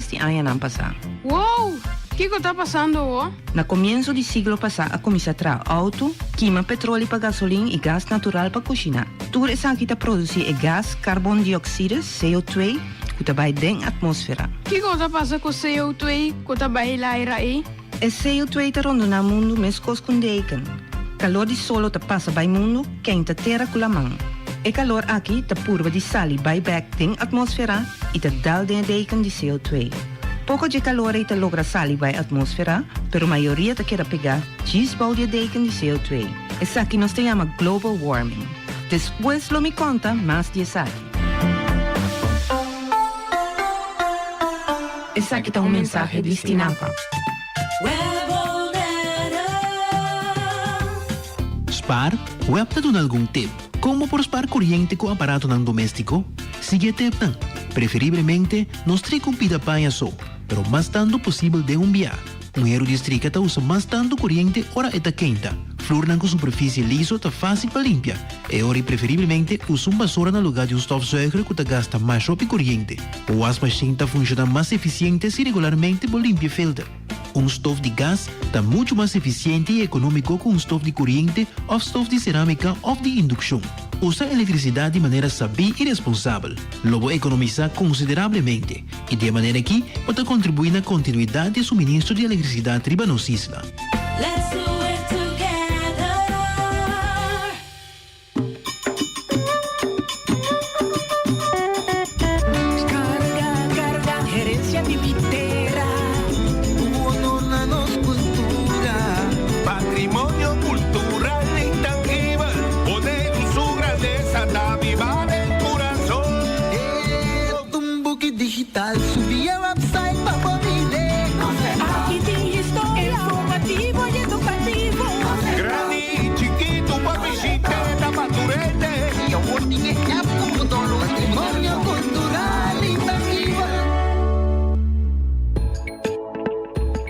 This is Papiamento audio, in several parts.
Míles di añanan pasá. Wow! Kiko ta pasando awo? Na komienso di siglo pasá a kuminsá traha outo, kima petroli pa gasolin i gas natural pa kushiná. Tur esaki ta produsí e gas karbondiokside, CO2, ku ta bai den atmósfera. Kiko ta pasa ku CO2 ku ta bai laira ei? E CO2 ta rondoná mundu meskos ku un deken. Kalor di solo ta pasa bai mundu, keinta tera ku laman. E kalor aki ta purba di sali bai bèk den atmósfera i ta dal den e deken di CO2. Poko dje kalor ei ta logra sali bai atmósfera, pero mayoria ta keda pegá djis bou di e deken di CO2. Esaki nos ta yama global warming. Despues lo mi konta mas di esaki. Esaki ta un mensahe di Stinapa. Spar? Web ta duna algun tip. Kon bo por spar koriente ku aparatonan doméstiko? Sigui e tepnan. Preferiblemente, no strika un pida paña so, pero mas tantu posibel den un bia. Un heru di strika ta usa mas tantu koriente ora e ta keinta. Flurnan ku superfisie liso ta fásil pa limpia. E ora i preferiblemente usa un basora na lugá di un stofzuiger ku ta gasta mas hopi koriente. Bo wasmashin ta funshoná mas efisiente si regularmente bo limpia e filter. Un stof di gas ta muchu mas efisiente i ekonómiko ku un stof di koriente òf stof di serámika òf di indukshon. Usa elektrisidat di manera sabí i responsabel. Lo bo ekonomisá konsiderablemente i di e manera akí bo ta kontribuí na kontinuidat di e suministro di elektrisidat riba nos isla. Let's do it together. Carga, carga, herencia di mi tera. Un honor na nos cultura. Patrimonio cultural intangibel. Boneiru su grandesa ta biba den curazon. E un buki digital, subi e website pa bo mire. Aki tin historia, informativo y educativo. Grandi y chikitu por bishit'e ta pa tur hende. Y awor tin e app cu bo download. Patrimonio cultural intangibel.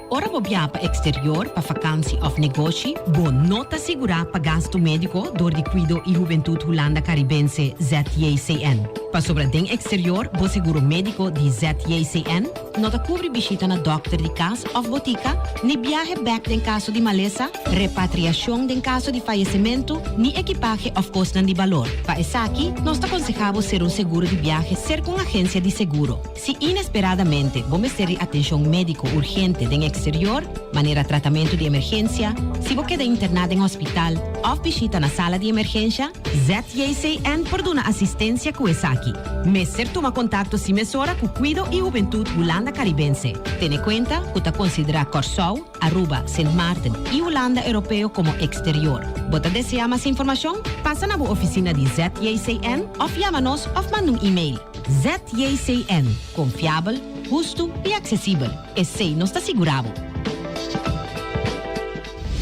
Ora bo biaha pa exterior pa vakantie of negoshi, bo no ta sigurá pa gastu médiko dor di Kuido i Hubentut Hulanda Karibense, ZJCN. Pasobra den exterior bo seguro médiko di ZJCN no ta kubri bishita na dòkter di kas òf botika, ni biahe bèk den kaso di malesa, repatriashon den kaso di fayesementu, ni ekipahe òf kosnan di balor. Pa esaki, nos ta konsehá bo ser un seguro di biahe serka un agensia di seguro. Si inesperadamente bo mester di atenshon médiko urgente den eksterior, manera tratamentu di emergensia, si bo keda interná den hospital òf bishita na sala di emergensha, ZJCN por duna asistensia ku esaki. Mester tuma kontakto si mesora ku Kuido i Hubentut Hulanda Karibense. Tene kuenta ku ta konsiderá Kòrsou, Aruba, Sint Maarten i Hulanda Europeo komo eksterior. Bo ta deseá mas informashon? Pasa na bo ofisina di ZJCN òf yama nos òf manda un email. ZJCN, konfiabel, hustu i aksesibel. Esei nos ta sigurá bo.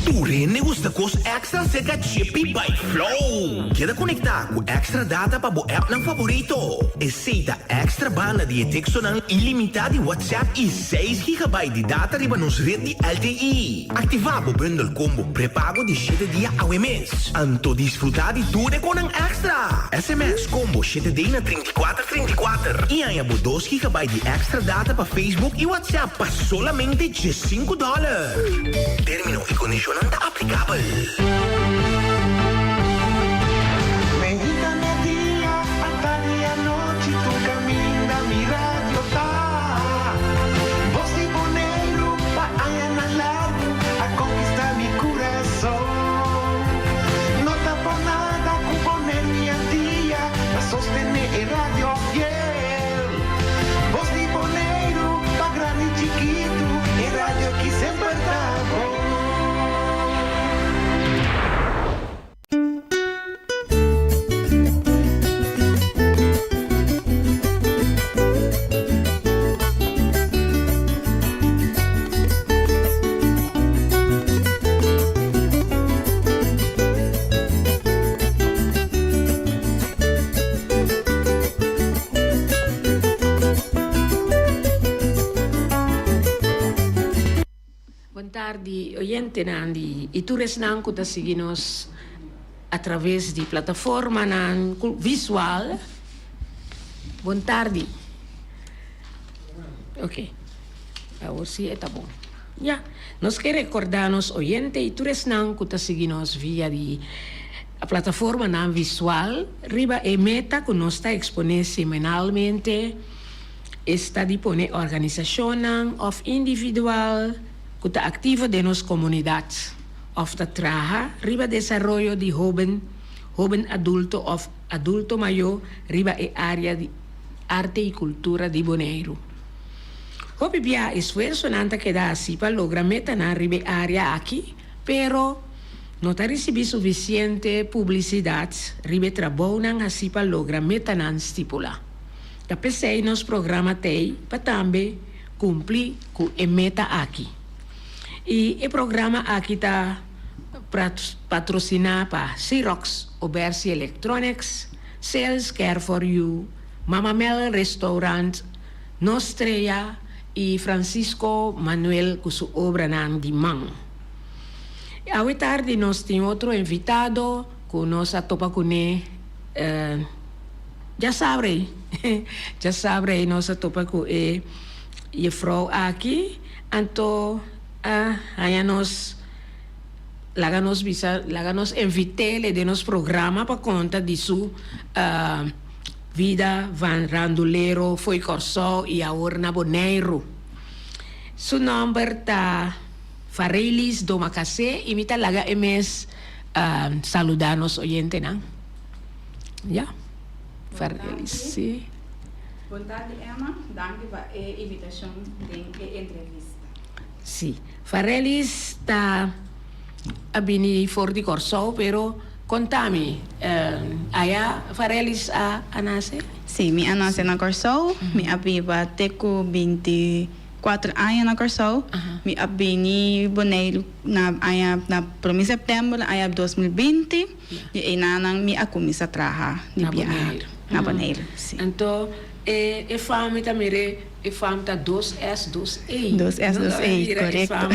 Tur hende gusta kos extra serka Chippy by Flow! Keda konektá ku extra data pa bo appnan favorito. Esei ta extra banda di e tekstonan ilimitá di WhatsApp i seis gigabyte di data riba nos red di LTE. Aktivá bo bundle combo prepago di shete dia awe mes. Anto disfrutá di tur e konan èkstra! Sms combo shete D na 34 34 i haña bo dos gigabyte di èkstra data pa Facebook i WhatsApp pa solamente diesinku dòler. Término i kondishonnan ta aplikabel. Meinta media, atardi anochi, tur kaminda mi radio ta. Bos di Boneiru pa añanan largu a konkistá mi kurason. No ta por nada ku Boneiru i Antia ta sostené e radio fiel. Bos di Boneiru pa grandi i chikitu, e radio ki semper ta bon. Bon tardi oyentenan di y tur esnan cu ta sigui nos a traves di plataformanan visual. Bon tardi. Ok. Awor sí e ta bon. Ya. Nos ke rekordá nos oyente i tur esnan ku ta sigui nos via di plataformanan visual riba e meta ku nos ta eksponé semanalmente, esta di pone organisashonnan òf individual ku ta aktivo den nos komunidat òf ta traha riba desaroyo di hóben, hóben adulto òf adulto mayó riba e área di arte i kultura di Boneiru. Hopi bia esfuersonan ta keda hasi pa logra metanan riba e área aki, pero no ta risibí sufisiente publisidat riba e trabounan hasi pa logra metanan stipulá. Ta p'esei nos programa t'ei pa tambe kumpli ku e meta aki. I e programa aki ta patrosiná pa Xerox, Obersi Electronics, Sales Care for You, Mama Mel Restaurant, Nos Strea i Francisco Manuel ku su obranan di man. Awe tardi nos tin otro invitado ku nos a topa kuné djasabra ei. Djasabra ei nos a topa ku e jefrou aki, anto a haña nos laga nos bisa laga nos invit'é den nos programa pa konta di su Vida van Randulero fo'i Kòrsou i awor na Boneiru. Su nòmber ta Farelis Domacassé i mi ta laga e mes saludá nos oyentenan. Ya, Farelis, si. Bon tardi Emma, danki pa e invitashon den e entrevista. Si, Farelis ta a bini for di Kòrsou pero Konta mi, aya Farelis a a nase? Sí, mi a nase na Kòrsou. Mi a biba te ku binti kuater aña na Kòrsou. Mi a bini Boneiru na aña na prome sèptèmber aña 2020 i einanan mi a kuminsá traha di biaha na Boneiru. Sí. Anto e e fam mi ta mir'é e fam ta dos S dos E. Dos S dos E, korekto.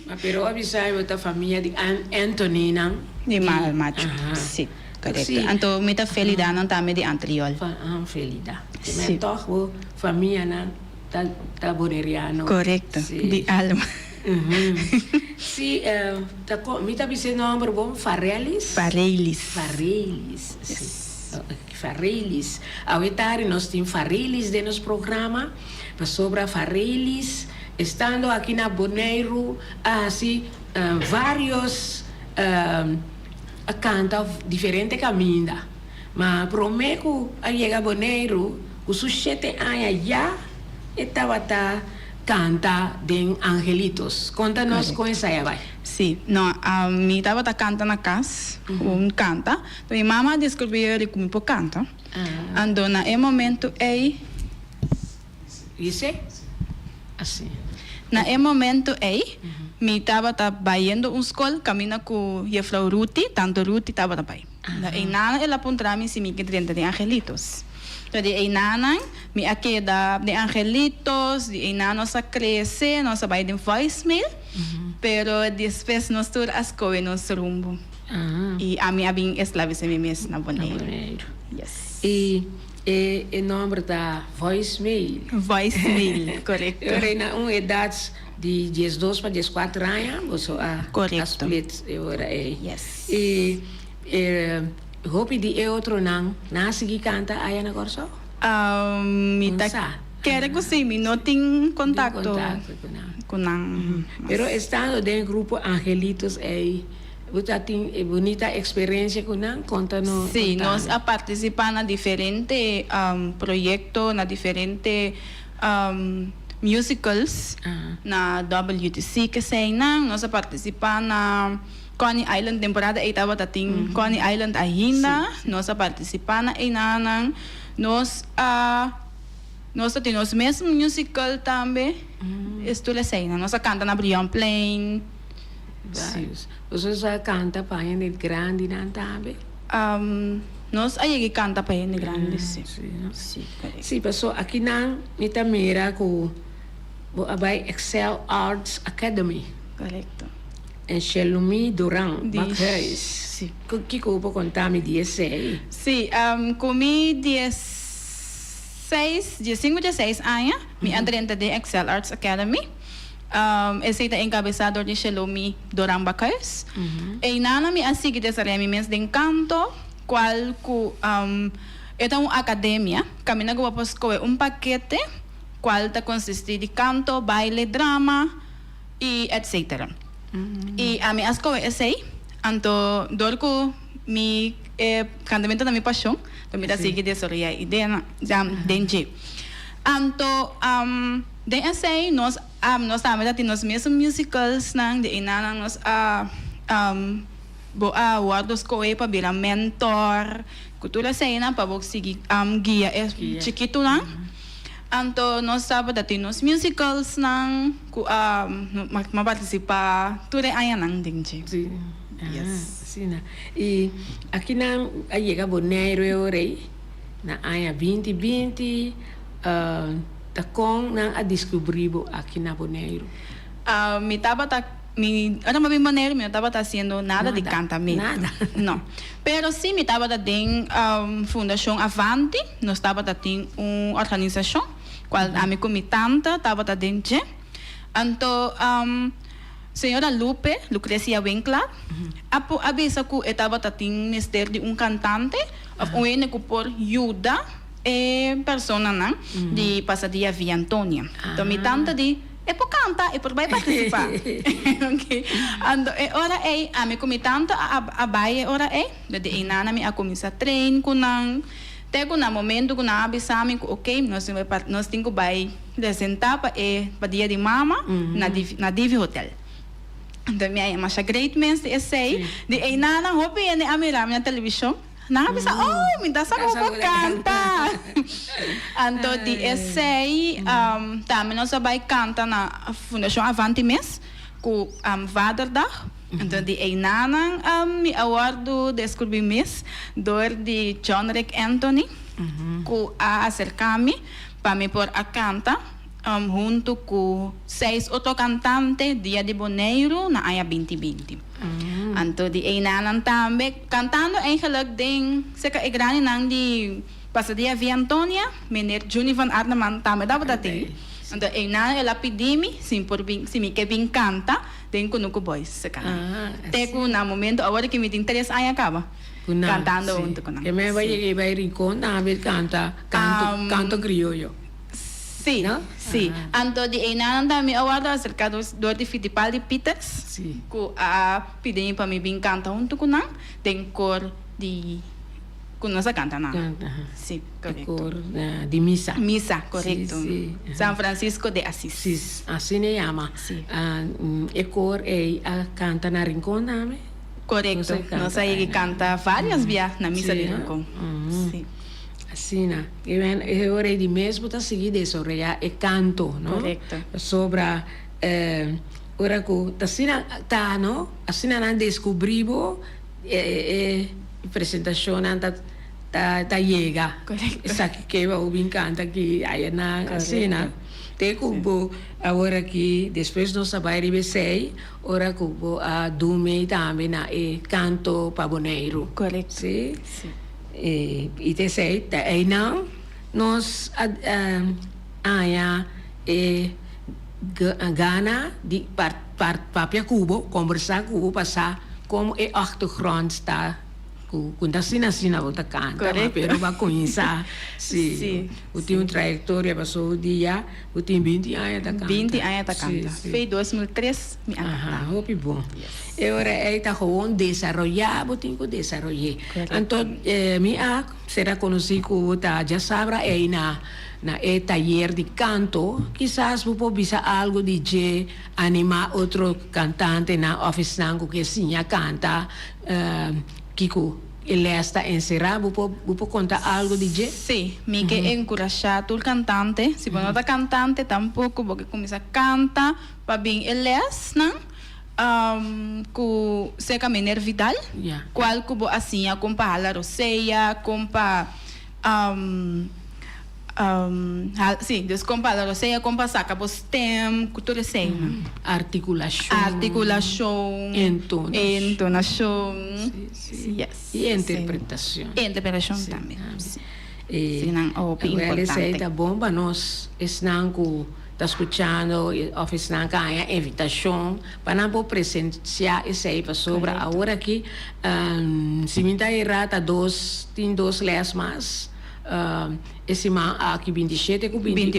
Ma pero a bisa bo ta famia di Anthony nan. Di Mal Macho, si, korekto. Anto mi ta Felida nan tambe di Antriol. Felida. Si. Ma tòg bo famianan ta ta boneriano. Korekto, di alma. Si, ta kon, mi ta bisa e nòmber bon, Farelis? Farelis. Farelis, si. Farelis. Awe tardi nos tin Farelis den nos programa, pasobra Farelis, estando aki na Boneiru, a hasi varios a kanta diferente kaminda. Ma promé ku a yega Boneiru, ku su shete aña ya e tabata kanta den Angelitos. Konta nos kon esei a bai. Sí, no, mi tabata kanta na kas, un kanta. Mi mama a deskubrié ku mi por kanta. Anto na e momentu ei. Dice así. Na e momento ei, mi tabata bayendo un skol kaminda ku Jefrou Ruti, Tante Ruti tabata bai. Na einanan el a puntra mi si mi ke drenta den Angelitos. Enton di einanan mi a keda den Angelitos, di einan nos a krese, nos a bai den Voicemail, pero despues nos tur a skohe nos rumbo. I ami a bin establesé mi mes na Boneiru. Yes. I E e nomber ta Voicemail. Voicemail, korekto. E ora na un edat di diesdos pa dieskuater aña boso a Korekto. split e ora ei. Yes. I e hopi di e otronan nan a sigui kanta aya na Kòrsou? Mi ta Un sa. kere ku si, mi no tin kontakto Tin kontakto ku nan. ku nan mas. Pero estando den e grupo Angelitos ei. Bo ta tin e bunita experiencia cu nan? Conta no. Sí, nos a participa na diferente proyecto, na diferente musicals na WTC keseinan. Nos a participa na Coney Island, temporada ei tabata tin Coney Island ainda. Nos a participa na einanan. Nos a nos ta tin nos mes musical tambe. Es tur eseinan. Nos a canta na Brionplein. Varios. Boso sa canta pa hende grandinan tambe? Nos a yega canta pa hende grandi, si. Si, Si, paso akinan mi ta mira cu bo a bay Excel Arts Academy. Corecto. En Shelumi Duran Di Bakhuis. Si. Kico bo por conta mi di esey? Si, cu mi dies. seis, diesinku dieseis aña mi a drenta den Excel Arts Academy. Esei ta enkabesá dor di Shelomi Doran Bakhuis. Einan mi a sigui desaroyá mi mes den kanto, kual ku e ta un akademia kaminda ku bo por skohe un pakete kual ta konsistí di kanto, baile, drama i etsetera. I ami a skohe esei, anto dor ku mi e kantamentu ta mi pashon, anto mi ta sigui desaroyá e ideanan den dje. Anto den esei nos a nos tambe ta tin nos mesun musicalsnan, di einanan nos a bo a wòrdu skohe pa bira mentor ku tur eseinan pa bo sigui guia e chikitunan. Anto nos tabata tin nos musicalsnan ku a ma partisipá tur e añanan den dje. Sí, asina. I akinan a yega Boneiru e ora ei na aña binti binti. Ta kon nan a diskubrí bo aki na Boneiru? Mi tabata, mi, ora mi a bin Boneiru mi no tabata hasiendo nada di kantamentu. Nada. No. Pero sí mi tabata den Fundashon Avanti, nos tabata tin un organisashon kual ami ku mi tanta tabata den dje. Anto señora Lupe, Lucrecia Winklaar, a a bisa ku e tabata tin mester di un kantante òf un hende ku por yuda e personanan di Pasadia Villa Antonia. Anto mi tanta di, E por canta, e por bay participa. Anto e ora ey, ami cu mi tanta a a bay e ora ey, desde eynana mi a cuminsa train cu nan, te cu na momento cu nan a bisa mi cu ok, nos tin bay nos tin cu bay presenta pa e pa dia di mama na na Divi Hotel. Anto mi a yama masha great mes di esey, di eynana hopi hende a mira mi na television. Nan a bisa, Oh, mi ta sa ku bo por kanta. Anto di esei tambe nos a bai kanta na Fundashon Avanti mes ku Vaderdag. Anto di einanan mi a wòrdu deskubrí mes dor di John Rick Anthony ku a aserká mi pa mi por a kanta huntu ku seis otro kantante Dia di Boneiru na aña binti binti. Anto di einanan tambe kantando eigenlijk den serka e grandinan di Pasadia Via Antonia, meneer Juni van Arneman tambe tabata tin. Anto einan el a pidi mi si mi por bin, si mi ke bin kanta den Kunuku Boys serka nan. Te ku na momento awor ki mi tin tres aña kaba kantando huntu ku nan. Ke men bai yega bai Rincon tambe kanta kanto kanto krioyo. Sí, sí. Anto di einanan tambe mi a wòrdu aserká dor di Fittipaldi Pieters ku a pidi mi pa mi bin kanta huntu ku nan den kor di ku nos a kanta nan. Sí, korekto. Kor di misa. Misa, korekto. San Francisco de Asis. Sí, asina e yama. Sí. E kor ei a kanta na Rincon tambe? Korekto. Nos a yega kanta vários bia na misa di Rincon. Sí. Asina, e men e ora ei di mes bo ta sigui desaroyá e kanto, no? Korekto. Pasobra ora ku ta asina ta, no? Asina nan deskubrí bo, e e presentashonnan ta ta ta yega. Korekto. Esaki ke bo bin kanta aki ayanan, asina. Te ku bo awor aki, despues nos a bai riba esei, ora ku bo a dumi tambe na e kanto pa Boneiru. Korekto. Si? Si. I ta esei ta einan nos a haña e gana di papia ku bo, kombersá ku bo pa sa komo e achtergrond ta ku ta asina asina bo ta kanta pero bo a kuminsá si bo tin un trayektoria pasobra dia bo tin binti aña ta kanta. Binti aña ta kanta. Fei 2003 mi a kanta. Aha, hopi bon. E ora ei ta gewoon desaroyá, bo tin ku desaroy'é. Anto mi a sera konosí ku bo ta djasabra ei na na e tayer di kanto. Kisas bo por bisa algu di dje, animá otro kantantenan òf esnan ku ke siña kanta, kiko e lès ta enserá. Bo por bo por konta algu di dje? Sí, mi ke enkurashá tur kantante. Si bo no ta kantante tampoko bo ke kuminsá kanta pa bin e lèsnan. Ku serka Meneer Vidal, kual ku bo a siña kon pa hala rosea, kon pa si, dus kon pa hala rosea, kon pa saka bo stem, ku tur eseinan. Artikulashon. Artikulashon. Entonashon. Entonashon. Si, si. Yes. I interpretashon. Interpretashon tambe, si. E Eseinan hopi wel esei importante. ta bon pa nos esnan ku ta skuchando òf esnan ku a haña invitashon pa nan por presensiá esei pasobra Korekto. awor aki si mi ta erá ta dos tin dos lès mas. E siman aki 27 ku 28,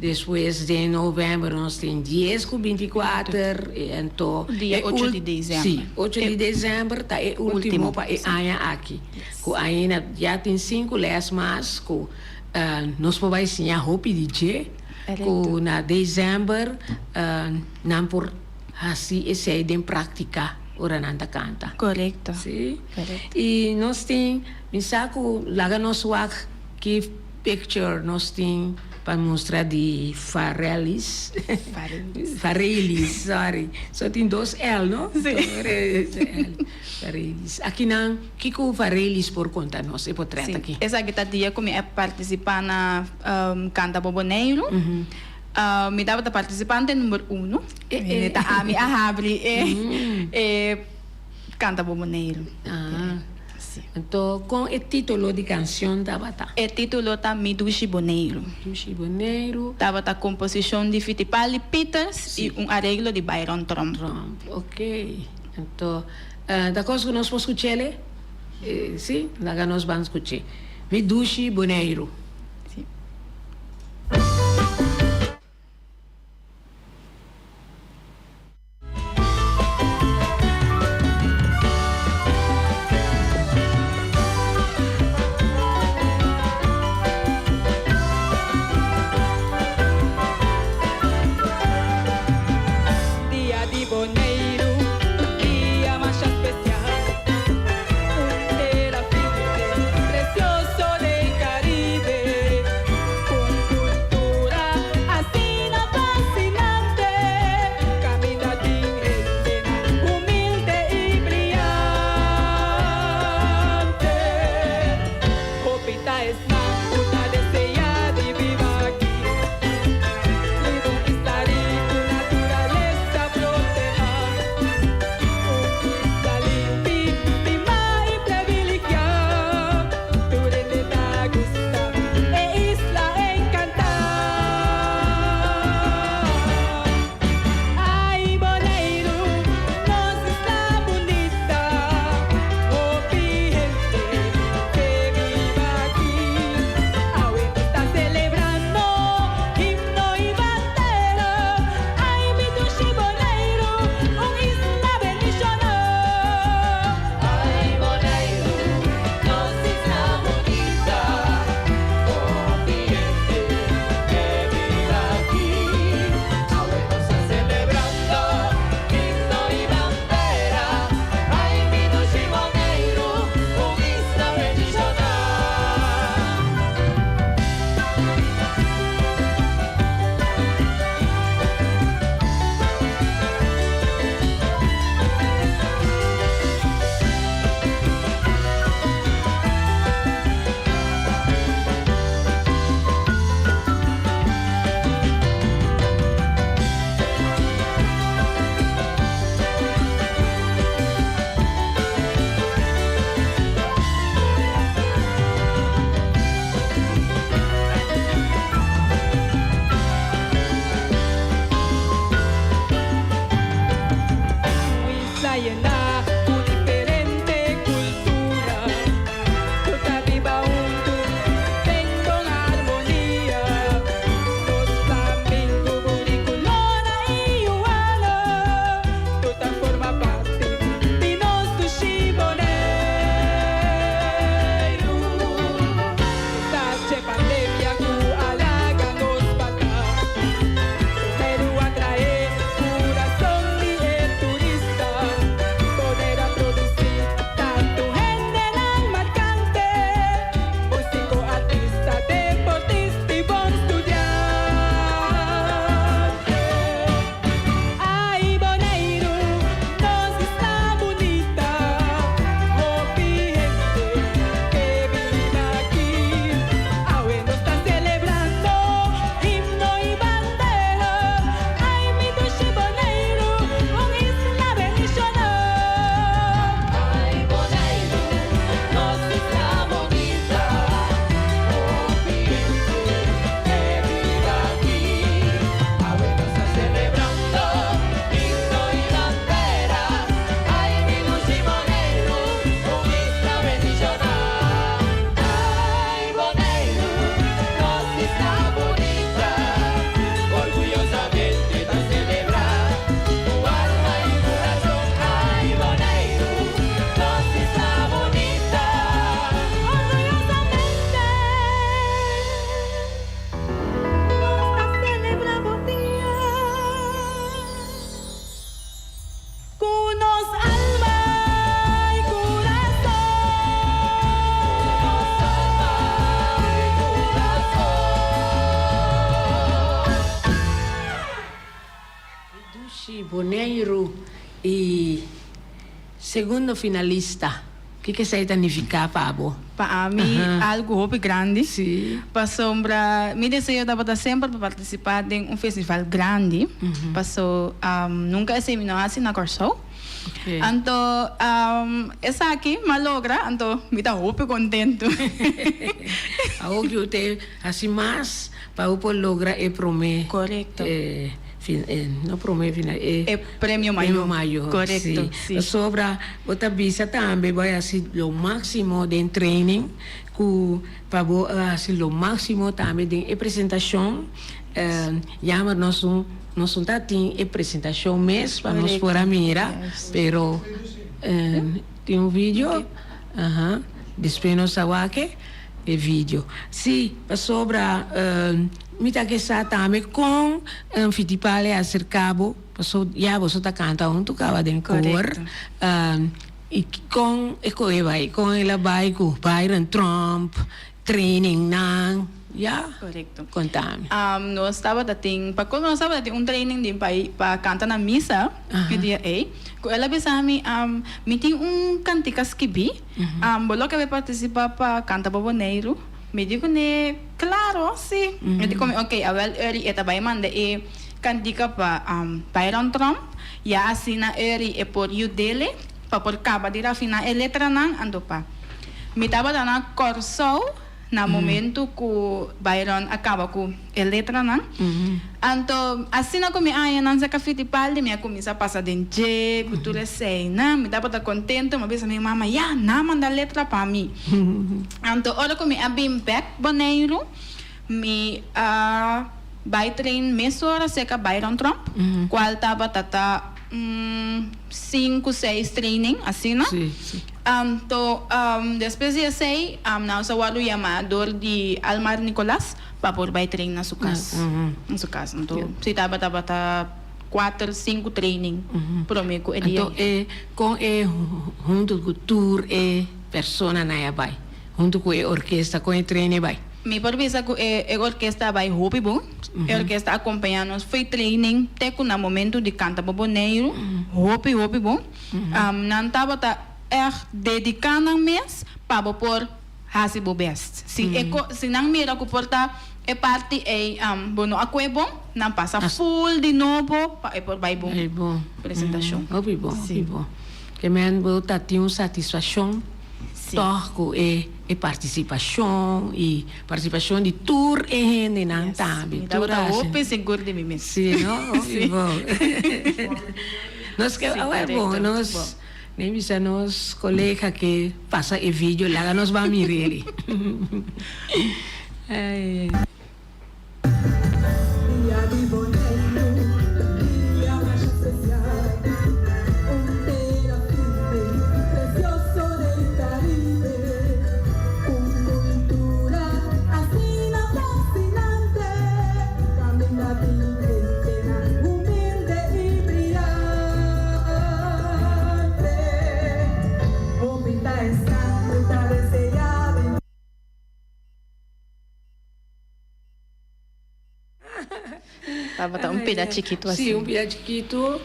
despues den novèmber nos tin 10 ku 24 i anto Dia e ocho di desèmber. Sí, ocho di desèmber ta e último pa e aña aki. Ku ainda ya tin sinku lès mas ku nos por bai siña hopi di dje ku na desèmber nan por hasi esei den práktika ora nan ta kanta. Korekto. Sí. I nos tin. Mi sa ku laga nos wak ki picture nos tin pa mustra di Farelis. Farelis, sorry. So tin dos L, no? Sí. Farelis. Akinan, kiko Farelis por konta nos e potret Sí. aki? Esaki ta dia ku mi a partisipá na Kanta bo Boneiru. Mi tabata partisipante number uno. Mi ta ami a habri e Kanta bo Boneiru. Ah. Anto kon e titulo di kanshon tabata? E titulo ta Mi Dushi Boneiru. Dushi Boneiru. Tabata komposishon di Fitipaldi Pieters i un areglo di Byron Tromp. Tromp, ok. Anto ta kos ku nos por skuch'el? Si, laga nos ban skuch'é. Mi Dushi Boneiru. Si. Dia di Boneiru, dia masha spesial. Un tera firme, presioso den Karibe. Sí, Boneiru i segundo finalista. Kiko esei ta nifiká pa bo? Pa ami algu hopi grandi. Pasobra mi deseo tabata semper pa partisipá den un festival grandi. Paso nunka esei mi no hasi na Kòrsou. Anto esaki m'a logra, anto mi ta hopi kontentu. Awor ku te hasi mas pa bo por logra e promé. Korekto. No promé final, e. E premio mayor. Premio mayor, Korekto, si. Pasobra bo ta bisa tambe bo a hasi lo máksimo den training ku pa bo hasi lo máksimo tambe den e presentashon. Jammer nos un nos un ta tin e presentashon mes pa nos por a mira, pero tin un video, aha, despues nos a wak e video. Si, pasobra mi ta ke sa tambe kon Fitipaldi a aserka bo, paso ya boso ta kanta huntu kaba den koor, i kon e koe bai, kon el a bai ku Byron Tromp, Training nan, ya? Korekto. Konta mi. Nos tabata tin, pa komo nos tabata tin un training di pa pa kanta na misa e dia ei, ku el a bisa mi, mi tin un kantika skibí, bo lo kebe partisipá pa kanta pa Boneiru? Mi di kuné, klaro, si. E di komo, oke, awèl Uri e ta bai manda e kantika pa Byron Tromp, ya asina Uri e por yud'é pa por kaba di rafiná e letranan, anto pa. Mi tabata na Kòrsou na momentu ku Byron a kaba ku e letranan. Anto asina ku mi aña nan saka Fittipaldi mi a kuminsá pasa den dje ku tur eseinan. Mi tabata kontentu, mi a bisa mi mama, ya, nan a manda letra pa mi. Anto ora ku mi a bin bèk Boneiru mi a bai train mesora serka Byron Tromp, kual tabata ta un sinku, seis training asina. Anto despues di esei nos a wòrdu yamá dor di Almar Nicolas pa por bai train na su kas. Na su kas. Anto si tabata tabata kuater, sinku training promé ku e dia. Anto e kon e huntu ku tur e personanan a bai? Huntu ku e orkesta kon e train e bai? Mi por bisa ku e e orkesta a bai hopi bon. E orkesta a kompañá nos fo'i training te ku na momentu di kanta pa Boneiru. Hopi hopi bon. Nan tabata ègt dediká nan mes pa bo por hasi bo bèst. Si e ko, si nan mira ku por ta e parti ei bo no a kue bon, nan pasa ful di nobo pa e por bai bon presentashon. Hopi bon, hopi bon. Ke men bo ta tin un satisfakshon tòg ku e e partisipashon i partisipashon di tur e hendenan tambe. Mi tabata hopi sigur di mi mes. Si, no? Hopi bon. Nos ke awor bon nos ne bisa nos colega ke pasa e video laga nos ban mir'e. Dia di Boneiru, dia masha spesial, un tera firme, presioso den Karibe, un kultura asina fasinante, kaminda tin hendenan humilde i briante. Hopi ta esnan ku ta deseá den. Tabata un pida chikitu asi. Sí, un pida chikitu.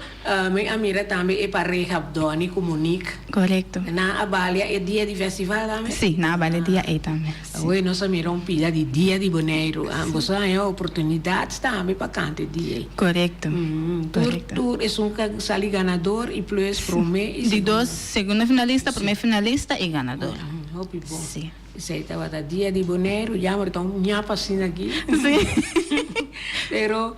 Mi a mira tambe e pareha Donny ku Monique. Korekto. Nan a balia e dia di festival tambe? Sí, nan a balia e dia ei tambe. Awor nos a mira un pida di dia di Boneiru. Boso a haña oportunidat tambe pa kanta e dia ei. Korekto. Tur tur esun ku a sali ganador i plus promé i segundo. Di dos, segundo finalista, promé finalista i ganador. Hopi bon. Sí. Esei tabata dia di Boneiru, jammer ta un ñap asina aki. Sí. Pero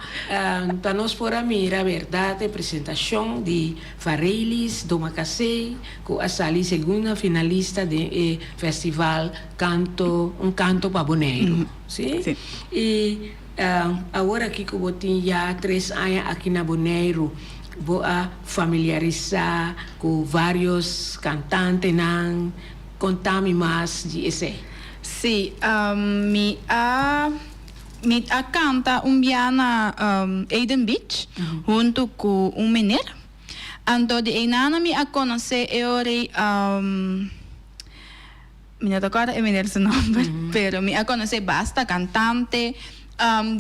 pa nos por a mira berdad e presentacion di Farelis Domacassé cu a sali segunda finalista den e festival Canto, un canto pa Boneiru. Sí? Sí. Y awor aki cu bo tin ya tres aña aki na Boneiru, bo a familiarisa cu varios cantantenan, Konta mi mas di esei. Sí, mi a mi a kanta un bia na Eden Beach huntu ku un meneer. Anto di einana mi a konosé e ora ei, mi no ta kòrda e meneer su nòmber, pero mi a konosé basta kantante.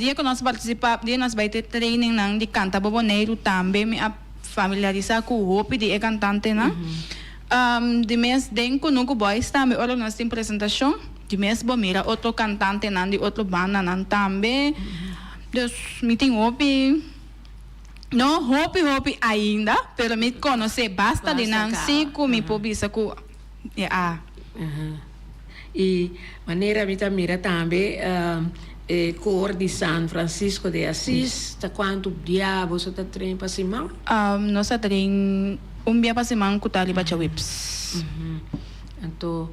Dia ku nos partisipá, dia nos bai te trainingnan di Kanta bo Boneiru tambe mi a familiarisá ku hopi di e kantantenan. Di mes den Kunuku Boys tambe ora nos tin presentashon, di mes bo mira otro kantantenan di otro bandanan tambe. Dus mi tin hopi, no hopi hopi ainda, pero mi konosé basta di nan sí ku mi por bisa ku a. I manera mi ta mira tambe e koor di San Francisco de Asis ta kuantu bia boso ta train pa siman? Nos ta train un bia pa siman ku ta riba djaweps. Anto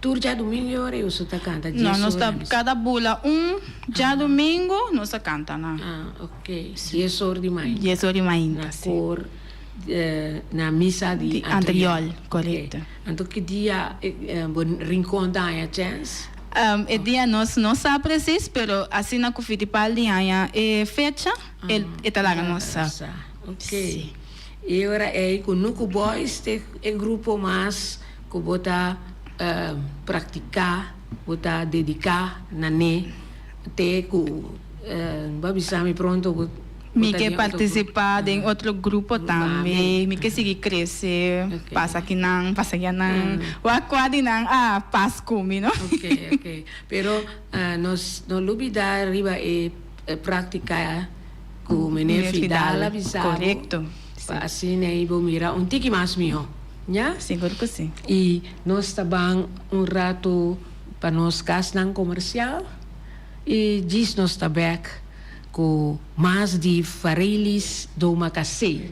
tur djadumingu ora boso ta kanta dies No, nos ora ta kada bula un djadumingu nos ta kanta na. Ah, ok. Dies or di mainta. Dies or di mainta, si. Na koor na misa di Di Antriol, korekto. Anto ki dia bo Rincon ta haña chèns? E dia nos no sa presis, pero asina ku Fittipaldi haña e fecha, e ta laga nos sa. Ok. E ora ei ku Nuku Boys ta e grupo mas ku bo ta praktiká, bo ta dediká na ne te ku bo a bisa mi pronto bo. Mi ke partisipá den otro grupo tambe. Mi ke sigui krese, pasa akinan, pasa ayanan. Wak kua di nan a pas ku mi, no? Ok, ok. Pero nos no lubidá riba e práktika ku Meneer Fidal a bisa bo. Korekto. Pa asina ei bo mira un tiki mas mihó, ña? Sigur ku si. I nos ta ban un ratu pa nos kasnan komersial i djis nos ta bèk. Ku mas di Farelis Domacassé.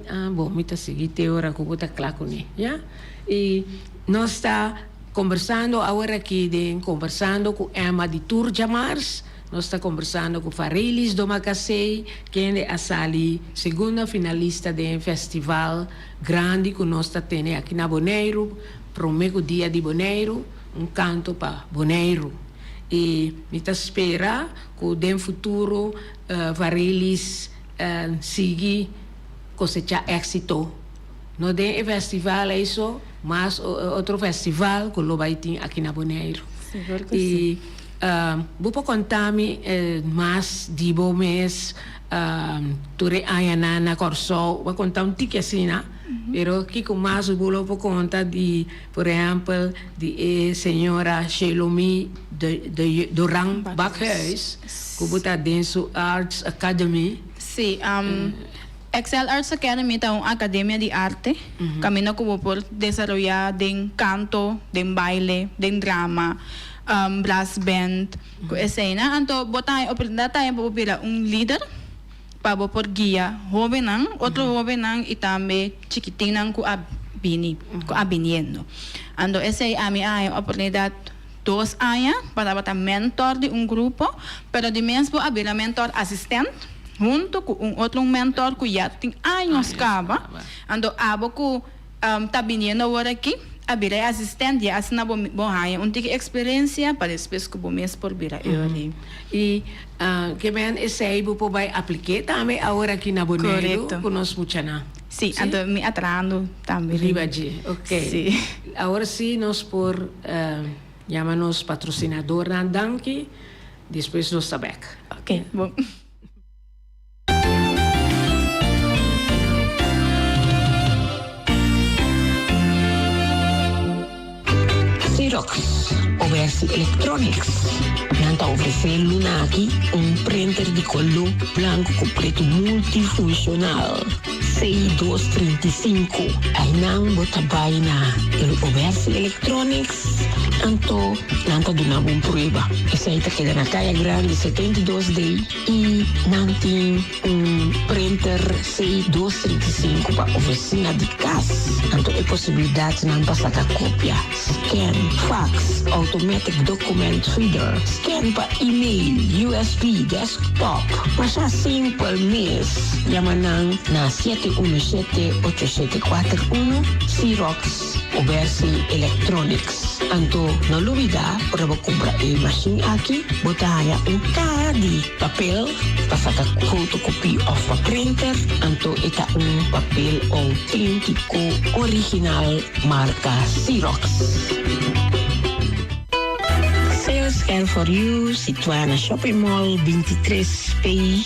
Ah, bon, mi ta sigui te ora ku bo ta kla kuné, ya? I nos ta kombersando awor aki den Kombersando ku Emma di Tur Djamars. Nos ta kombersando ku Farelis Domacassé, kende a sali segunda finalista den festival grandi ku nos ta tene aki na Boneiru, promé ku Dia di Boneiru, un kanto pa Boneiru. I mi ta spera Ku den futuro Varelis sigui kosechá éksito, no den e festival ei so, mas otro festival ku lo bai tin aki na Boneiru. Sigur ku si. I bo por konta mi mas di bo mes tur e añanan na Kòrsou? Bo a konta un tiki asina, pero kiko mas bo lo por konta di Por ehèmpel di e señora Shelomi de Doran Bakhuis ku bo ta den su Arts Academy. Sí, Excel Arts Academy ta un akademia di arte kaminda ku bo por desaroyá den kanto, den baile, den drama, brass band, ku eseinan. Anto bo ta haña oportunidat tambe pa bo bira un lider pa bo por guia hóbennan, otro hóbennan i tambe chikitinnan ku a bini, ku a biniendo. Anto esei ami a haña oportunidat dos aña pa tabata mentor di un grupo, pero di mes bo a bira mentor asistent hunto ku un otro mentor ku ya tin años kaba. Anto abo ku ta biniendo awor aki a bira e asistent ya asina bo bo haña un tiki eksperensia pa despues ku bo mes por bira e ori. I ke men esei bo por bai aplik'é tambe awor aki na Boneiru Korekto. ku nos muchanan? Sí, anto mi a trahando tambe riba dje. Ok. Sí. Awor sí nos por yama nos patrosinadornan danki, despues nos ta bèk. Ok, bon. Xerox, Obersi Electronics, nan ta ofresé luna aki un printer di koló blanku ku pretu multifunshonal C235. Einan bo ta bai na el Obersi Electronics, anto nan ta duna bo un prueba. Esei ta keda na Kaya Grandi 72 D. I nan tin un printer C dos 35 pa ofisina di kas. Anto e posibilidatnan pa saka kopia, scan, fax, automatic document feeder, scan pa email, usb, desktop. Masha simpel mes. Yama nan na 717 8741, Xerox Obersi Electronics. Anto no lubida ora bo kumpra e mashin aki bo ta haña un kaha di papel pa saka fotokopie òf pa printer, anto e ta un papel outéntiko original marka Xerox. Sales. Care for You, situá na Shopping Mall 23 P,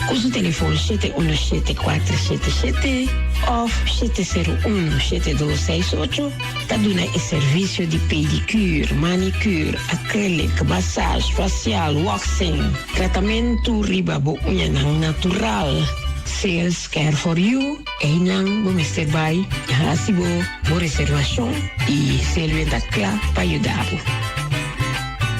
ku su telefòn 717 477 òf 701 7268, ta duna e servisio di pedicure, manicure, acrylic, massage, facial, waxing, tratamentu riba bo uñanan natural. Sales Care for You, einan bo mester bai hasi bo bo reservashon i Selwyn ta kla pa yuda bo.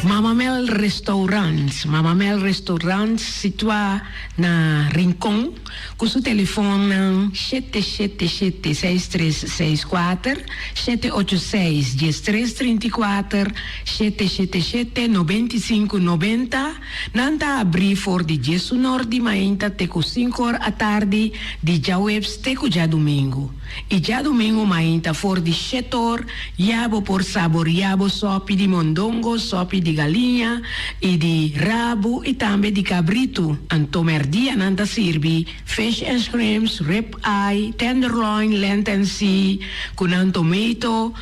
Mama Mel Restaurant, Mama Mel Restaurant situá na Rincon ku su telefonnan 777 6364, 786 1334, 777 9590. Nan ta abrí for di diesunor di mainta te ku sinkor atardi di djaweps te ku djadumingu. I djadumingu mainta for di shetor ya bo por saboriá bo sòpi di mondongo, sòpi di galiña i di rabu i tambe di kabritu. Anto mèrdia nan ta sirbi fish and shrimps, rib eye, tenderloin, lent and sea ku nan tomato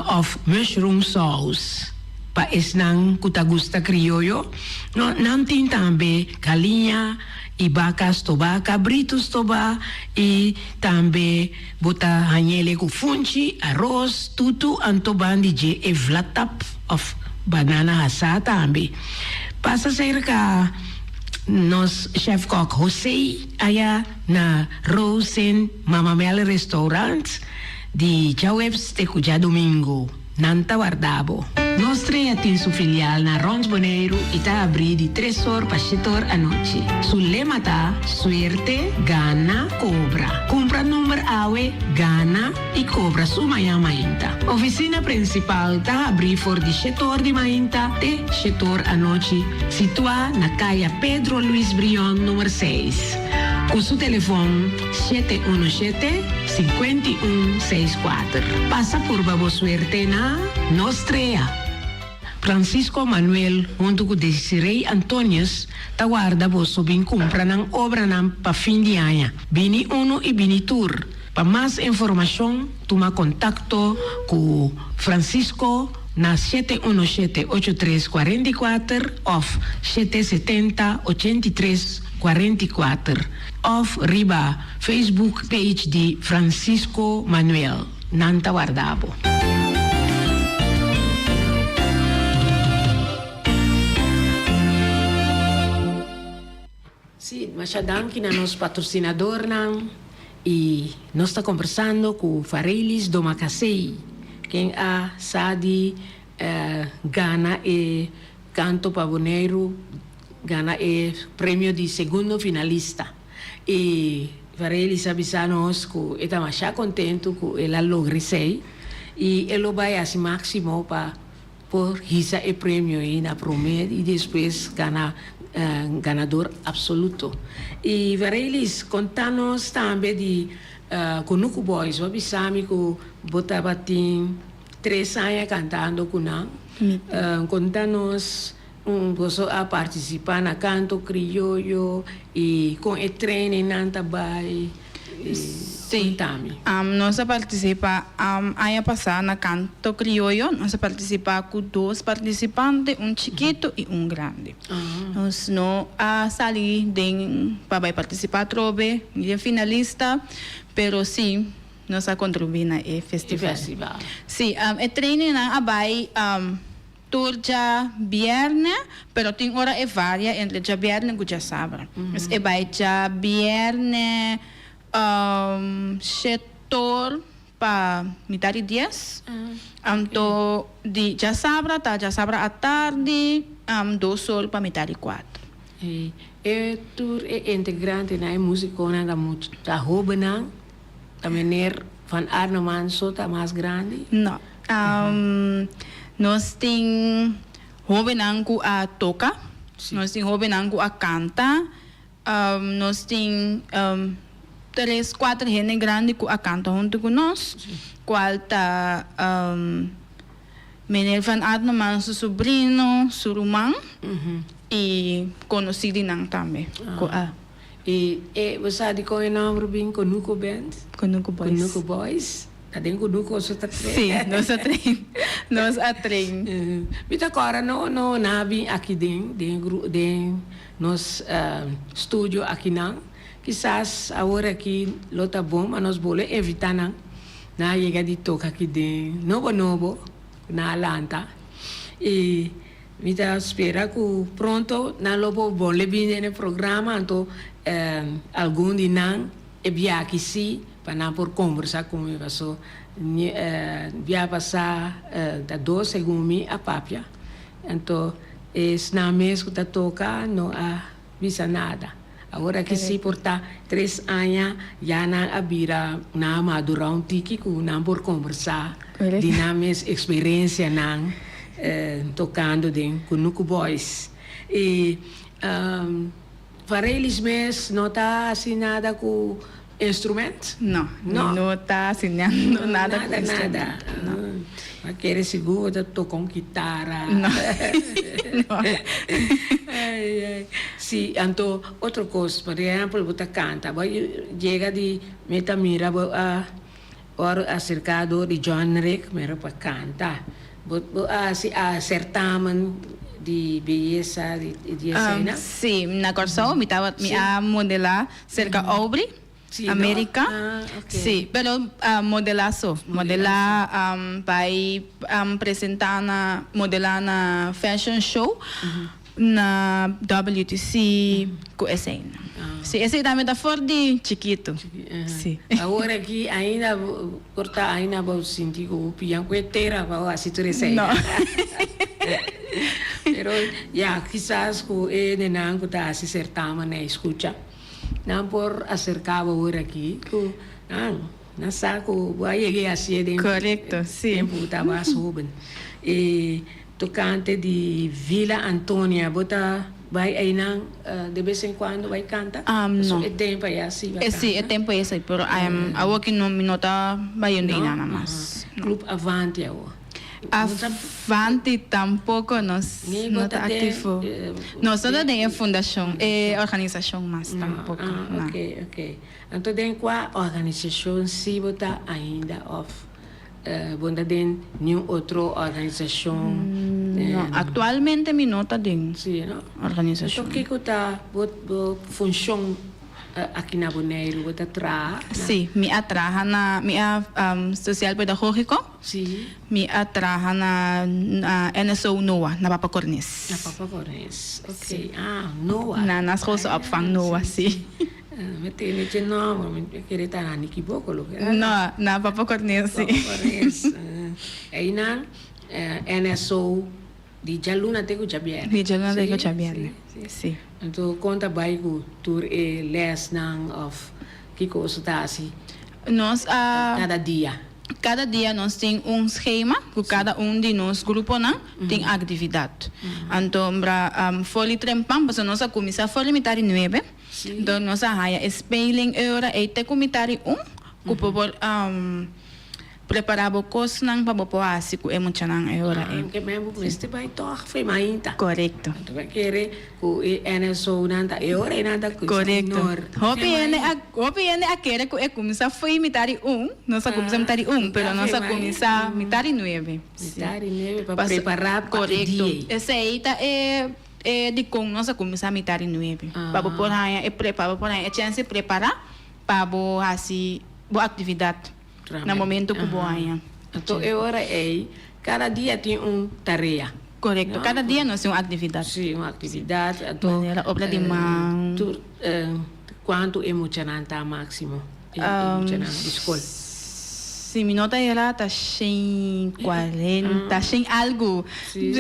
òf mushroom saus. Pa esnan ku ta gusta krioyo, no, nan tin tambe galiña i baka stobá, kabritu stobá i tambe bo ta hañ'ele ku funchi, aros, tutu, anto ban di dje e vlatap òf banana hasá tambe. Pasa serka nos chèfkòk José aya na Rosen Mama Mel Restaurant di djaweps te ku djadumingu. Nan ta warda bo. Nos Trea tin su filial na Rond Boneiru i ta abrí di tres or pa shete or anochi. Su lema ta, Suerte, gana, kobra. Kumpra number awe, gana i kobra su mañan mainta. Ofisina prinsipal ta abrí for di shete or di mainta te shete or anochi, situá na Kaya Pedro Luis Brion number seis. Ku su telefon. 717 51 64. Pasa purba bo suerte na Nos Trea. Francisco Manuel huntu ku Desiree Antonius ta warda boso bin kumpra nan obranan pa fin di aña. Bini unu i bini tur. Pa mas informashon tuma kontakto ku Francisco na 717 83 44 òf 770 83 44. Of riba Facebook page di Francisco Manuel. Nan ta warda bo. Sí, masha danki na nos patrocinadornan y nos ta conversando cu Farelis Domacassey, ken a sa di gana e Canto pa Boneiru gana e premio di segundo finalista y Varelis a bisa nos cu e ta masha contento cu el a logra esey y e lo bay haci maximo pa por hisa e premio ey na prome y despues gana ganador absoluto. Y Varelis conta nos tambe di Kunuku Boys, bo a bisa mi cu bo tabatin tres aña cantando cu nan. Conta nos boso a participa na canto crioyo y con e training nan ta bay? Sí, nos a participa aña pasa na canto crioyo, nos a participa cu dos participante, un chikito y un grandi. Nos no a sali den pa bay participa atrobe, ni den finalista, pero sí. Nos a contribuí na e festival. Sí, e trainingnan a bai tur djabierne, pero tin ora e varia entre djabierne cu djasabra. Dus e bai djabierne shetor pa mitad di dies, anto di djasabra ta djasabra atardi dos or pa mitad di cuatro. E tur e integrantenan, e musiconan ta mucho, ta hobennan. Ta meneer Van Arneman so ta mas grandi? No. Nos tin hobennan ku a toka, nos tin hobennan ku a kanta, nos tin tres, kuater hende grandi ku a kanta huntu ku nos, kual ta meneer Van Arneman su sobrino, su ruman i konosí di nan tambe ku a. I e, bo sa dikon e nòmber bin Konuko Band? Konuko Boys. Konuko Boys. Ta den kunuku boso ta train? Sí, nos a train. Nos a train. Mi ta kòrda no no nan a bin aki den den den nos studio akinan. Kisas awor aki lo ta bon pa nos bole evitá nan. Nan a yega di toka aki den nobo nobo ku nan a lanta. I mi ta spera ku pronto nan lo por bole bin den e programa anto algun di nan E bia aki si pa nan por kombersa ku mi paso bia pasá ta dos segun mi a papia anto esnan mes ku ta toka no a bisa nada awor aki si por ta tres aña ya nan a bira nan a madurá un tiki ku nan por kombersa di nan mes eksperensianan tokando den Kunuku Boys i. Varelis mes no ta hasi nada ku instrument? No, mi no ta hasi nada ku instrument. Nada, nada. Ma kere sigur bo ta toka un kitara. No, no. Ai, ai. Si, anto otro kos, por ehempel bo ta kanta, bo yega di mi ta mira bo a wòrdu aserká dor di John Rick mero pa kanta. Bo bo a hasi a sertamen di beyesa di di esena? Sí, na Kòrsou mi tabata mi a modelá serka Aubrey, Sí, no? Amerika. Ah, ok. Sí, pero modelá so. Modelá bai presentá na modelá na fashion show na WTC ku esei. Sí, esei tambe ta for di chikitu. Sí. Awor aki ainda Por ta aina bo sinti ku bo pian ku e tera pa bo hasi tur esei. No. Pero ya, kisas ku e nenan ku ta hasi sertamen ei skucha, nan por aserká bo ora aki ku nan, nan sa ku bo a yega i hasié den Korekto, si. tempu ku ta mas hóben. E tokante di Villa Antonia, bo ta bai einan de bes en cuando bai canta? No. E tempo aya si bai canta? Si, e tempo aya si, pero awo ki no, mi no ta bayendo einan mas. Club Avanti awo? Avanti tampoco nos no ta activo. Nos no ta den e fundacion, e organisacion mas tampoco. Ah, ok, ok. Anto den cua organisacion si bo ta ainda of? Bo no ta den niun otro organisashon? No, aktualmente mi no ta den organisashon. Anto kiko ta bo funshon aki na Boneiru? Bo ta traha na? Sí, mi a traha na, mi a sosial pedagógiko. Sí. Mi a traha na NSO Noa, na Papa Cornes. Na Papa Cornes, ok. Ah, Noa. Na Naschoolse Opvang Noa, sí. Mi tene dje nomber, mi kere ta na Nikiboko lo ke. No, na Papa Cornel si. Papa Cornel. Einan NSO di djaluna te ku djabièrnè. Di djaluna te ku djabièrnè, si. Anto kon ta bai ku tur e lèsnan òf kiko boso ta hasi Nos a. kada dia? Kada dia nos tin un schema ku kada un di nos gruponan tin aktividat. Anto bra for di trempan pasobra nos a kuminsá for di mitad di nuebe. Enton nos a haya e speling e ora ei te ku mitad di un ku bo por prepará bo kosnan pa bo por hasi ku e muchanan e ora ei. Ke men bo mester bai tòg fe mainta. Korekto. Anto bo kere ku e NSO nan ta e ora ei nan ta kuminsá Korekto. honor. Hopi hende a hopi hende a kere ku e kuminsá fo'i mitad di un, nos a kuminsá mitad di un, pero nos a kuminsá mitad di nuebe. Mitad di nuebe pa prepará pa e dia ei. Korekto. Esei ta e E dikon nos a kuminsá mitar di nuebe? Pa bo por haña e pa bo por haña e chèns di prepará pa bo hasi bo aktividat na momento ku bo haña. Anto e ora ei kada dia tin un tarea. Korekto, kada dia nos tin un aktividat. Sí, un aktividat. Anto Manera obra di man. Tur kuantu e muchanan ta máksimo? E muchanan di skol. Si mi no ta era ta shen cuarenta, shen algu. Si,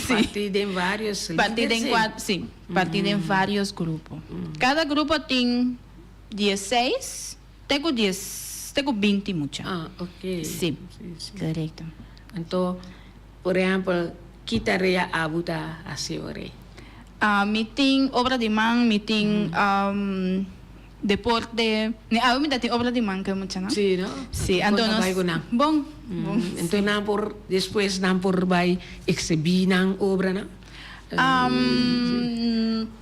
partí den varios Partí den cua, si, partí den varios grupo. Cada grupo tin dieseis te cu dies, te cu binti mucha. Ah, ok. Si, corecto. Anto, por ehempel, ki tarea abo ta haci ora ei? Mi tin obra di man, mi tin Deporte, ni awe mi ta tin obra di man ku e muchanan. Sí, no? Sí, anto nos. Bai ku nan. Bon, bon. Anto nan por, despues nan por bai exhibí nan obranan?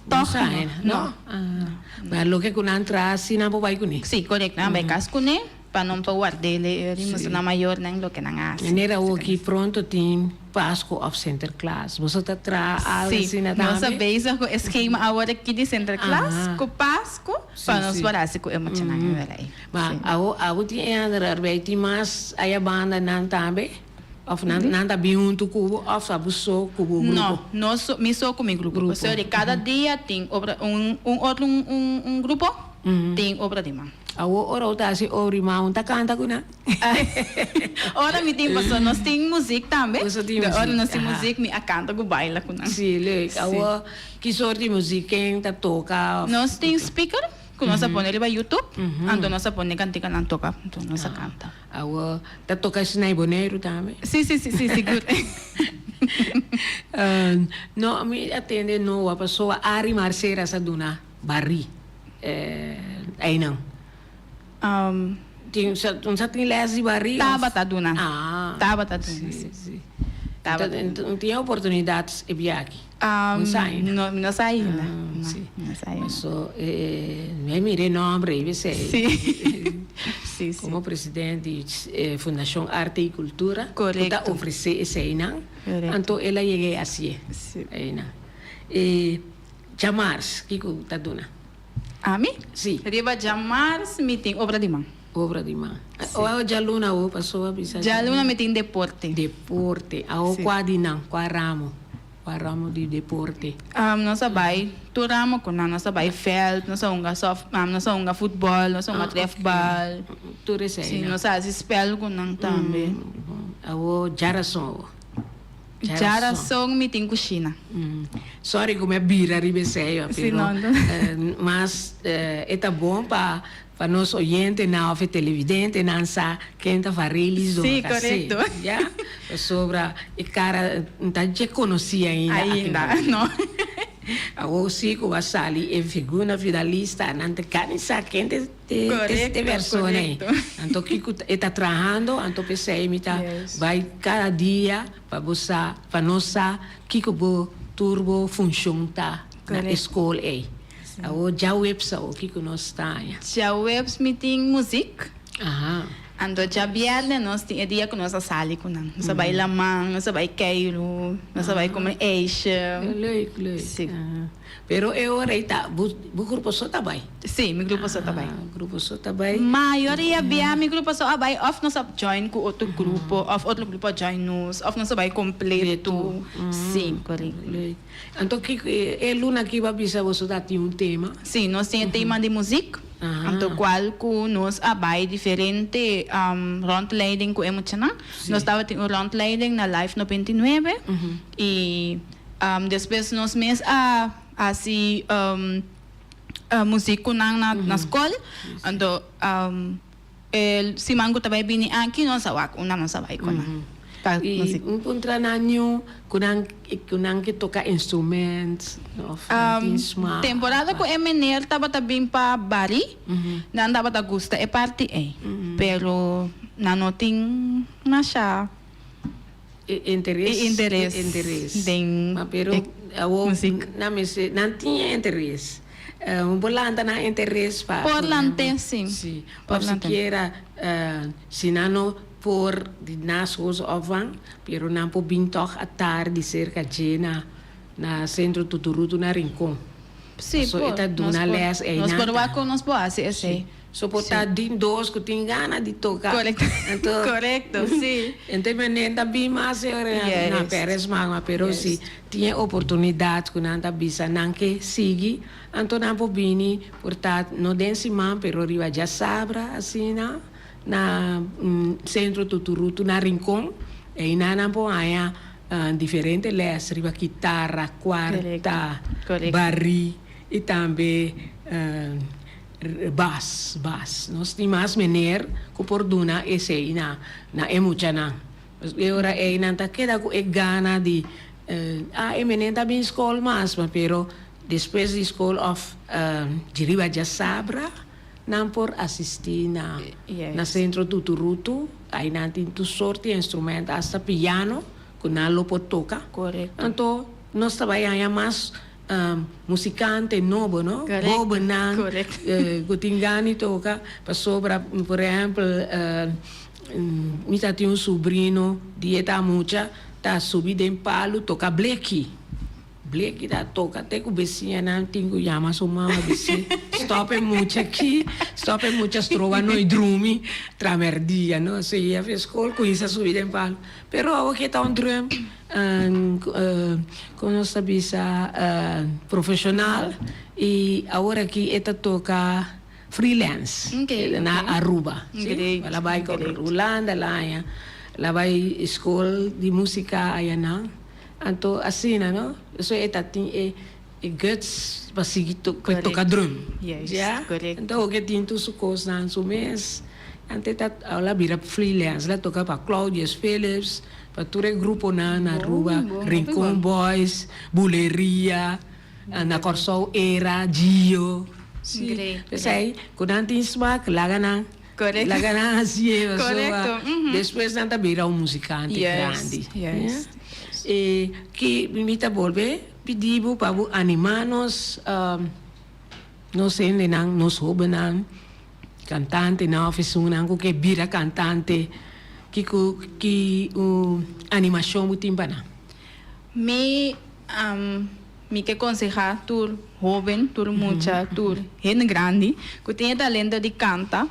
Tòg no. No. Ma loke ku nan traha sí nan por bai kuné? Sí, korekto, nan bai kas kuné. Pa nan por ward'é i mustra nan mayornan loke nan a hasi. Manera awoki pronto tin Pasku òf Sinterklaas. Boso ta traha algu asina tambe? Sí, nos ta bezig ku e skema awor aki di Sinterklaas ku Pasku pa nos por hasi ku e muchanan e ora ei. Ma awo awo tin e ander arbeid tin mas aya banda nan tambe? Òf nan nan ta bin huntu ku bo òf abo so ku bo grupo? No, no so mi so ku mi grupo. Pasobra di kada dia tin obra un un otro un un grupo tin obra di man. Awor ora bo ta hasi obra i man ta kanta ku nan? Ora mi tin pasobra nos tin muzik tambe. Boso tin muzik. Ora nos tin muzik mi a kanta ku baila ku nan. Si, leuk. Awor ki sort di muzik ken ta toka? Nos tin speaker ku nos a pone riba youtube, anto nos a pone kantikanan toka, anto nos a kanta. Awor ta toka esnan Boneiru tambe? Si, si, si, sigur. No, mi a tende Noa pasobra Ari Marcera sa duna barí. Einan. Tin un sa tin les di barí of? Tabata duna. Ah. Tabata duna, si. Si. Tabata duna. Un tin oportunidad e biaha aki? Un sa ainda? No, mi no sa ainda. Ah, si. No, mi no sa ainda. So, mi a mira e nombre i bisei. Si. Si, si. Como presidente di Fundacion Arte y Cultura. Correcto. Cu ta ofrece eseinan. Correcto. Anto el a yega e hacié. Si. Einan. E. Djamars, kiko ta duna? Ami? Si. Riba djamars mi tin obra di man. Obra di man. Si. O djaluna awo paso a bisa. Djaluna mi tin deporte. Deporte. Awo Si. kua di nan? Kua ramo? Kua ramo di deporte? Nos a bai tur ramo ku nan. Nos a bai veld, nos a hunga soft, nos a hunga futbòl, nos a hunga trèfbal. Tur esei Si, nan. nos a hasi spèl ku nan tambe. Awo djarason awo. Djarason mi tin kushina. Sorry ku mi a bira riba esei, Sí, pero no, no. mas e ta bon pa pa nos oyentenan òf e televidentenan sa ken ta Varelis Sí, Domacassé. korekto. Ya, pasobra e kara no ta dje konosí ainda aki Ainda, na no. Awor sí ku a sali e figura finalista nan ta kani sa ken ta Te persona ei. Anto kiko e ta trahando, anto p'esei mi ta bai kada dia pa bo sa, pa nos sa kiko bo tur bo funshon ta na e skol ei. Awor djaweps awor kiko nos ta haña? Djaweps mi tin muzik. Anto djabièrnè nos tin e dia ku nos a sali ku nan. Nos a bai laman, nos a bai keiru, nos a bai kome ijsje. Leuk, leuk. Si. Pero e ora ei ta bo bo grupo so ta bai? Sí, mi grupo so ta bai. Ah, grupo so ta bai. Mayoria bia mi grupo so a bai òf nos a join ku otro grupo òf otro grupo a join nos òf nos a bai kompleto. Sí, korekto. Leuk. Anto kiko e luna aki bo a bisa boso ta tin un tema? Sí, nos tin e tema di muzik, anto kual ku nos a bai diferente rondleiding ku e muchanan. Nos tabatin un rondleiding na Life 99 i Despues nos mes a hasi muzik ku nan na skol. Anto e siman ku ta bai bini aki nos a wak unda nos a bai ku nan pa muzik. I un puntra nan niu ku nan ku nan ke toka instrument of nan tin smak? Temporada ku e meneer tabata bin pa bari nan tabata gusta e parti ei pero nan no tin masha. E interes. E interes. E interes. Den Ma pero e awo muziek. nan mester nan tin e interes. Un por lanta nan interes pa Por lant'é, si. Si. Por Of lant'é. sikiera si nan no por di naschoolse opvang, pero nan por bin tog atardi serka dje na na Centro Tuturutu na Rincon. Si, So por. e ta Nos duna por. les Nos einan por ta. wak kon nos por hasi esei. Si. So por ta Si. din dos ku tin gana di toka. Korekto. Anto Korekto, si. Ento e menen ta bin mas e ora na Juist. Perez Magma, pero si Juist. tin e oportunidat ku nan ta bisa nan ke sigui, anto nan por bini por ta no den siman pero riba djasabra asina na Centro Tuturutu na Rincon, einan nan por haña diferente les riba kitara, kuarta, Korekto. barí i tambe Bas, bas. Nos tin mas meneer ku por duna esei na na e muchanan. E ora ei nan ta keda ku e gana di, ah e meneer ta bin skol mas, ma pero despues di skol òf djiriba djasabra nan por asistí na na Sentro Tuturutu. Ai nan tin tur sort di instrument, asta piano ku nan lo por toka. Anto nos ta bai haña mas. Musikante nobo no, hobennan ku tin gana di toka pasobra por ehèmpel mi ta tin un subrino di e ta mucha ta subi den palu toka bleki, bleki ta toka te ku besiñanan tin ku yama su mama bis'é stòp e mucha aki, stòp e mucha stroba noi drumi tramerdia no, si e skol kuminsa subi den palu pero awo ke ta un drùm. Kon nos ta bisa profesional y awor aki e ta toca freelance na Aruba si el a bay Hulanda el a haña el a bay school di musica ayanan anto asina no so e ta tin e guts pa sigui toca drum ya anto awor ke tin tur su cosnan su mes anto e ta el a bira freelance el a toca pa Claudius Philips. Pa tur e gruponan na Aruba, Rincon Boys, Buleria, na Kòrsou Era, Gio. Sí. P'esei ku nan tin smak, laga nan, laga nan hasié pasobra despues nan ta bira un musikante grandi. E ki mi ta bolbe pidi bo pa bo animá nos, nos hendenan, nos hóbennan. Kantantenan òf esunnan ku ke bira kantante, kiko ki un animashon bo tin pa nan? Mi mi ke konsehá tur hóben, tur mucha, tur hende grandi ku tin e talento di kanta,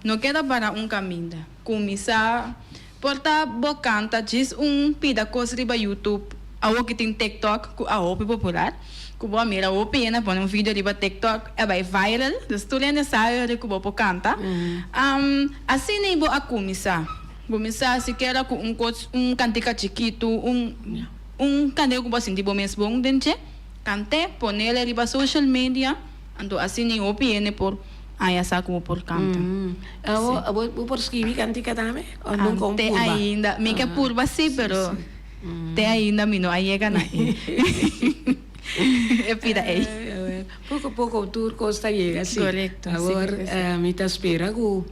no keda para un kaminda. Kuminsá por ta bo kanta djis un pida kos riba YouTube, awor ki tin TikTok ku a hopi popular. Ku bo a mira hopi hende a pone un video riba TikTok e a bai viral, dus tur hende sa ora ku bo por kanta. Asina ei bo a kuminsá. Kuminsá sikiera ku un kos, un kantika chikitu, un un kantika ku bo a sinti bo mes bon den dje, kant'é, ponele riba social media, anto asina ei hopi hende por haña sa ku bo por kanta. Awor bo por skibi kantika tambe òf nunka un Te purba? ainda, mi ke purba sí, pero. Te ainda mi no a yega na e e pida ei. Poko poko tur kos ta yega si. Korekto. Awor mi ta spera ku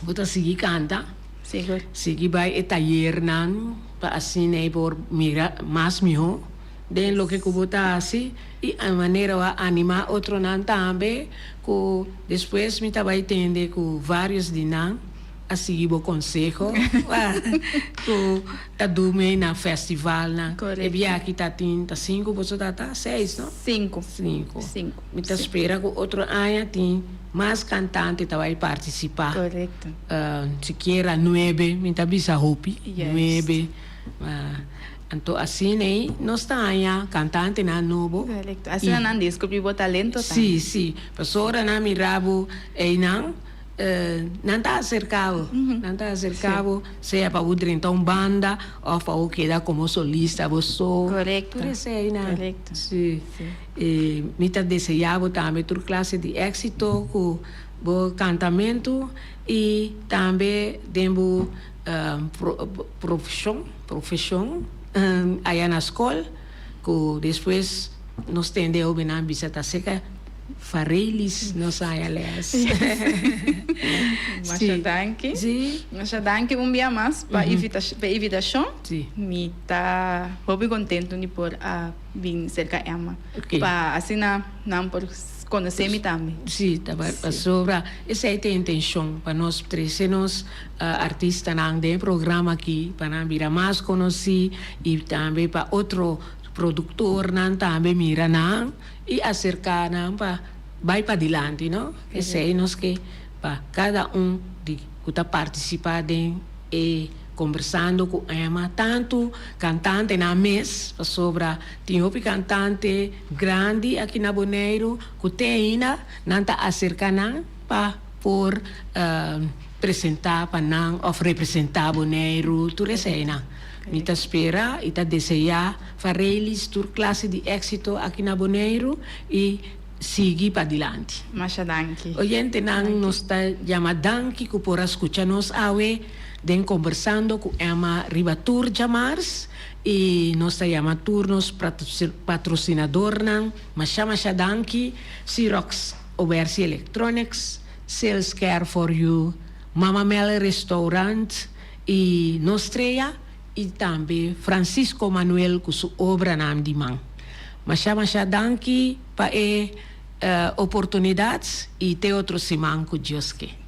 bo ta sigui kanta. Sigur. Sigui bai e tayernan pa asina e por mira mas mihó den loke ku bo ta hasi i a manera bo a animá otronan tambe ku despues mi ta bai tende ku vários di nan. A sigui bo konseho ku ta dumi na festivalnan. E bia aki ta tin ta sinku boso ta ta? Seis no? Sinku. Sinku. Sinku. Mi ta spera ku otro aña tin mas kantante ta bai partisipá. Korekto. Sikiera nuebe, mi ta bisa hopi. Nuebe. Anto asina ei nos ta haña kantantenan nobo. Korekto. Asina nan deskubrí bo talento tambe. Si, si. Pasobra nan mira bo einan. Nan ta aserká bo, nan ta aserká bo, sea pa bo drenta un banda òf pa bo keda komo solista bo so. Korekto. Tur esei nan. Korekto. Sí. I mi ta deseá bo tambe tur klase di éksito ku bo kantamentu i tambe den bo profeshon, profeshon aya na skol ku despues nos tende hobennan bisa ta seka. Farelis nos haya les. Masha danki. Sí. Masha danki un bia mas pa pa e invitashon. Sí. Mi ta hopi kontentu di por a bin serka Emma. Ok. Pa asina nan por konosé mi tambe. Sí, ta pasobra esei ta e intenshon, pa nos trese nos artistanan den e programa aki pa nan bira mas konosí i tambe pa otro produktornan tambe mira nan. I aserká nan pa bai padilanti, no? Esei nos ke pa kada un di ku ta partisipá den e Kombersando ku Emma, tantu kantantenan mes, pasobra tin hopi kantante grandi aki na Boneiru ku te ainda nan ta aserká nan pa por presentá pa nan òf representá Boneiru, tur eseinan. Mi ta spera i ta deseá Farelis tur klase di éksito aki na Boneiru i sigui padilanti. Masha danki. Oyentenan nos ta yama danki ku por a skucha nos awe den Kombersando ku Emma riba tur djamars i nos ta yama tur nos patrosinadornan masha masha danki, Xerox Obersi Electronics, Sales Care for You, Mama Mel Restaurant, I nos Strea i tambe Francisco Manuel ku su obranan di man. Masha masha danki pa e oportunidat i te otro siman ku Dios ke.